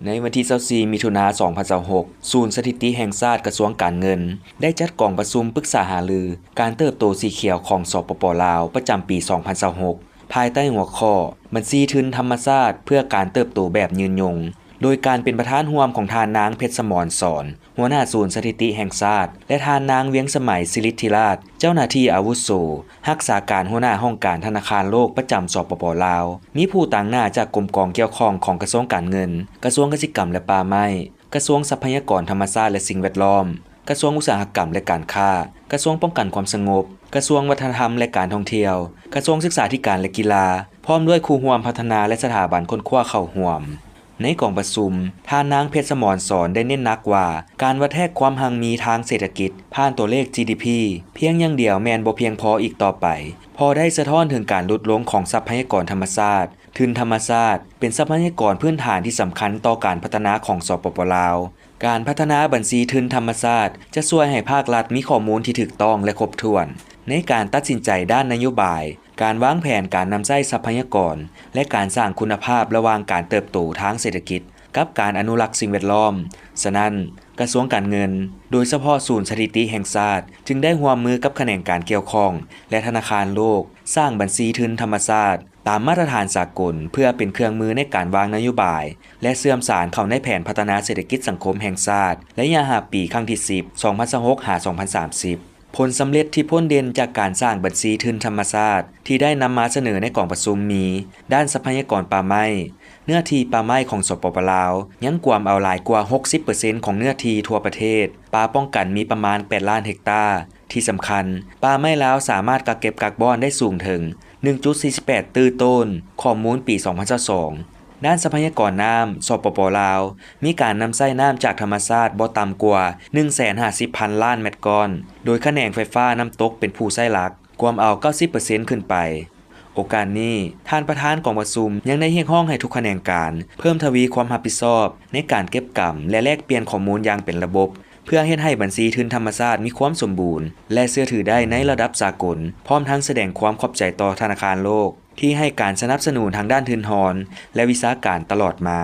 ໃນວັນທີຊາວສີ່ ມິຖຸນາ ສອງພັນຊາວຫົກ ສູນສະຖິຕິແຫ່ງຊາດ ກະຊວງການເງິນ ໄດ້ຈັດກອງປະຊຸມປຶກສາຫາລື ການເຕີບໂຕສີຂຽວຂອງ ສປປ ລາວ ປະຈຳປີ ສອງພັນຊາວຫົກ ພາຍໃຕ້ຫົວຂໍ້ ບັນຊີທຶນທຳມະຊາດ ເພື່ອການເຕີບໂຕແບບຍືນຍົງ ໂດຍການເປັນປະທານຮ່ວມຂອງທ່ານນາງ ເພັດສະໝອນ ສອນ ຫົວໜ້າສູນສະຖິຕິແຫ່ງຊາດ ແລະ ທ່ານນາງ ວຽງສະໄໝ ສິລິດທິລາດ ເຈົ້າໜ້າທີ່ອາວຸໂສ ຮັກສາການຫົວໜ້າຫ້ອງການທະນາຄານໂລກປະຈຳ ສປປ ລາວ, ມີຜູ້ຕາງໜ້າຈາກກົມກອງກ່ຽວຂ້ອງຂອງກະຊວງການເງິນ, ກະຊວງກະສິກຳ ແລະ ປ່າໄມ້, ກະຊວງຊັບພະຍາກອນທຳມະຊາດ ແລະ ສິ່ງແວດລ້ອມ, ກະຊວງອຸດສາຫະກຳ ແລະ ການຄ້າ, ກະຊວງປ້ອງກັນຄວາມສະຫງົບ, ກະຊວງວັດທະນະທຳ ແລະ ການທ່ອງທ່ຽວ, ກະຊວງສຶກສາທິການ ແລະ ກິລາ, ພ້ອມດ້ວຍຄູ່ຮ່ວມພັດທະນາ ແລະ ສະຖາບັນຄົ້ນຄວ້າເຂົ້າຮ່ວມ. ໃນກອງປະຊຸມ, ທ່ານນາງ ເພັດສະໝອນ ສອນ ໄດ້ເນັ້ນໜັກວ່າ ການວ່າແທກຄວາມຮັ່ງມີທາງເສດຖະກິດຜ່ານຕົວເລກ ຈີດີພີ ພຽງຢ່າງດຽວແມ່ນບໍ່ພຽງພໍອີກຕໍ່ໄປ, ເພາະໄດ້ສະທ້ອນເຖິງການຫຼຸດລົງຂອງຊັບພະຍາກອນທຳມະຊາດ. ທຶນທຳມະຊາດເປັນຊັບພະຍາກອນພື້ນຖານທີ່ສຳຄັນຕໍ່ການພັດທະນາຂອງ ສປປ ລາວ. ການພັດທະນາບັນຊີທຶນທຳມະຊາດຈະຊ່ວຍໃຫ້ພາກລັດມີຂໍ້ມູນທີ່ຖືກຕ້ອງ ແລະ ຄົບຖ້ວນ ໃນການຕັດສິນໃຈດ້ານນະໂຍບາຍ, ການວາງແຜນການນຳໃຊ້ຊັບພະຍາກອນ ແລະ ການສ້າງຄຸນນະພາບລະຫວ່າງການເຕີບໂຕທາງເສດຖະກິດ ກັບການອະນຸລັກສິ່ງແວດລ້ອມ. ສະນັ້ນ, ກະຊວງການເງິນ, ໂດຍສະເພາະສູນສະຖິຕິແຫ່ງຊາດ ຈຶ່ງໄດ້ຮ່ວມມືກັບຂະແໜງການກ່ຽວຂ້ອງ ແລະ ທະນາຄານໂລກ ສ້າງບັນຊີທຶນທຳມະຊາດຕາມມາດຕະຖານສາກົນ ເພື່ອເປັນເຄື່ອງມືໃນການວາງນະໂຍບາຍ ແລະ ເຊື່ອມສານເຂົ້າໃນແຜນພັດທະນາເສດຖະກິດສັງຄົມແຫ່ງຊາດ ໄລຍະຫ້າປີ ຄັ້ງທີສິບ ສອງພັນຊາວຫົກ ຫາ ສອງພັນສາມສິບ. ຜົນສຳເລັດທີ່ພົ້ນເດັ່ນຈາກການສ້າງບັນຊີທຶນທຳມະຊາດທີ່ໄດ້ນຳມາສະເໜີໃນກອງປະຊຸມມີ ດ້ານຊັບພະຍາກອນປ່າໄມ້, ເນື້ອທີ່ປ່າໄມ້ຂອງ ສປປ ລາວ ຍັງກວມເອົາຫຼາຍກວ່າ ຫົກສິບເປີເຊັນ ຂອງເນື້ອທີ່ທົ່ວປະເທດ, ປ່າປ້ອງກັນມີປະມານ ແປດລ້ານເຮັກຕາ. ທີ່ສຳຄັນ, ປ່າໄມ້ລາວສາມາດກັກເກັບກັກບ້ອນໄດ້ສູງເຖິງ ໜຶ່ງຈຸດສີ່ສິບແປດຕື້ໂຕນ, ຂໍ້ມູນປີ ສອງພັນຊາວສອງ. ດ້ານຊັບພະຍາກອນນ້ຳ, ສປປ ລາວ ມີການນຳໃຊ້ນ້ຳຈາກທຳມະຊາດບໍ່ຕ່ຳກວ່າ ໜຶ່ງແສນຫ້າສິບພັນລ້ານແມັດກ້ອນ, ໂດຍຂະແໜງໄຟຟ້ານ້ຳຕົກເປັນຜູ້ໃຊ້ຫຼັກ, ກວມເອົາ ເກົ້າສິບເປີເຊັນ ຂຶ້ນໄປ. ໂອກາດນີ້, ທ່ານປະທານກອງປະຊຸມຍັງໄດ້ຮຽກຮ້ອງໃຫ້ທຸກຂະແໜງການເພີ່ມທະວີຄວາມຮັບຜິດຊອບໃນການເກັບກຳ ແລະ ແລກປ່ຽນຂໍ້ມູນຢ່າງເປັນລະບົບ, ເພື່ອເຮັດໃຫ້ບັນຊີທຶນທຳມະຊາດມີຄວາມສົມບູນ ແລະ ເຊື່ອຖືໄດ້ໃນລະດັບສາກົນ, ພ້ອມທັງສະແດງຄວາມຂອບໃຈຕໍ່ທະນາຄານໂລກ ທີ່ໃຫ້ການສະໜັບສະໜູນທາງດ້ານທຶນຮອນ ແລະ ວິຊາການຕະຫຼອດມາ.